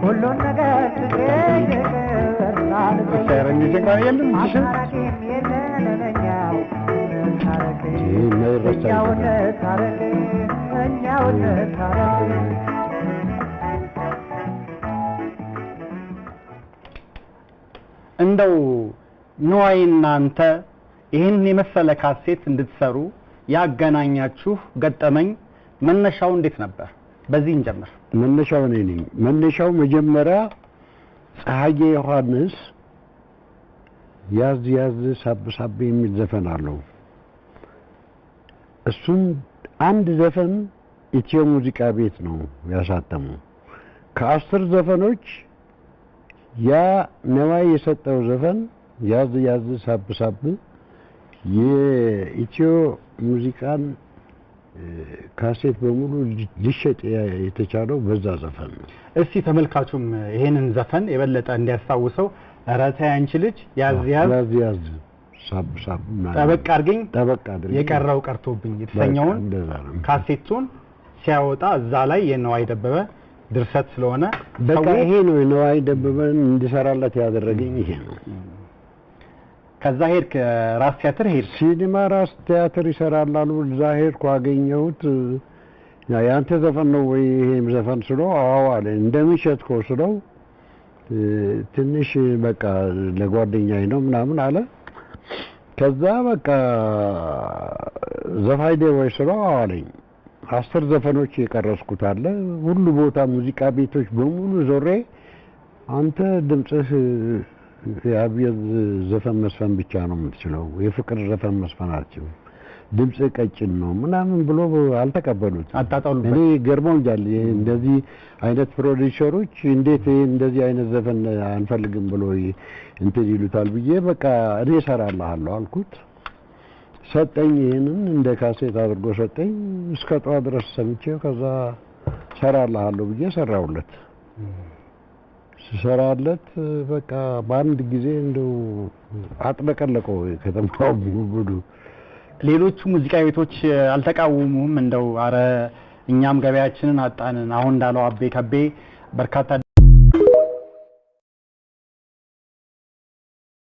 ሁሉን ነገር ትቼ ይቅር ሲያረኝ የለም አስታራቂም የለን እኛው እንታረቅ የማይረሳ እኛው እንታረቅ እኛው እንታረቅ። እንደው ንዋይ እናንተ ይህን የመሰለ ካሴት እንድትሰሩ ያገናኛችሁ ገጠመኝ መነሻው እንዴት ነበር? በዚህ እንጀምር። መነሻው እኔ ነኝ። መነሻው መጀመሪያ ፀሐዬ ዮሐንስ ያዝ ያዝ ሳብ ሳብ የሚል ዘፈን አለው። እሱም አንድ ዘፈን ኢትዮ ሙዚቃ ቤት ነው ያሳተመው። ከ10 ዘፈኖች ያ ነዋይ የሰጠው ዘፈን ያዝ ያዝ ሳብ ሳብ የኢትዮ ሙዚቃን ካሴት በሙሉ ሊሸጥ የተቻለው በዛ ዘፈን ነው። እስቲ ተመልካቹም ይሄንን ዘፈን የበለጠ እንዲያስታውሰው ኧረ ተይ አንቺ ልጅ ያዝ ያዝ ያዝ ያዝ ሳብ ሳብ ምናምን ጠበቅ አድርገኝ ጠበቅ አድርገኝ የቀረው ቀርቶብኝ የተሰኘውን እንደዛ ነው። ካሴቱን ሲያወጣ እዛ ላይ የነዋይ ደበበ ድርሰት ስለሆነ በቃ ይሄ ነው ነዋይ ደበበን እንዲሰራለት ያደረገኝ ይሄ ነው። ከዛ ሄድክ ራስ ቲያትር ሄድክ። ሲኒማ ራስ ቲያትር ይሰራል አሉ። እዛ ሄድኩ አገኘሁት። ያንተ ዘፈን ነው ወይ ይሄ ዘፈን ስለው አዎ አለ። እንደምን ሸጥከው ስለው ትንሽ በቃ ለጓደኛዬ ነው ምናምን አለ። ከዛ በቃ ዘፋኝ ነህ ወይ ስለው አዎ አለኝ። 10 ዘፈኖች የቀረጽኩት አለ። ሁሉ ቦታ ሙዚቃ ቤቶች በሙሉ ዞሬ አንተ ድምፅህ የአብዮት ዘፈን መስፈን ብቻ ነው የምትችለው፣ የፍቅር ዘፈን መስፈን አትችልም፣ ድምፅህ ቀጭን ነው ምናምን ብሎ አልተቀበሉትም። አጣጣሉበት። እኔ ገርሞኛል። እንደዚህ አይነት ፕሮዲውሰሮች እንዴት እንደዚህ አይነት ዘፈን አንፈልግም ብሎ እንትን ይሉታል ብዬ በቃ እኔ እሰራልሃለሁ አልኩት። ሰጠኝ። ይሄንን እንደ ካሴት አድርጎ ሰጠኝ። እስከ ጠዋት ድረስ ሰምቼው ከዛ እሰራልሃለሁ ብዬ ሰራሁለት። ስሰራለት በቃ በአንድ ጊዜ እንደው አጥለቀለቀው ከተማው ሙሉ። ሌሎቹ ሙዚቃ ቤቶች አልተቃወሙም? እንደው አረ እኛም ገበያችንን አጣንን፣ አሁን እንዳለው አቤ ከቤ በርካታ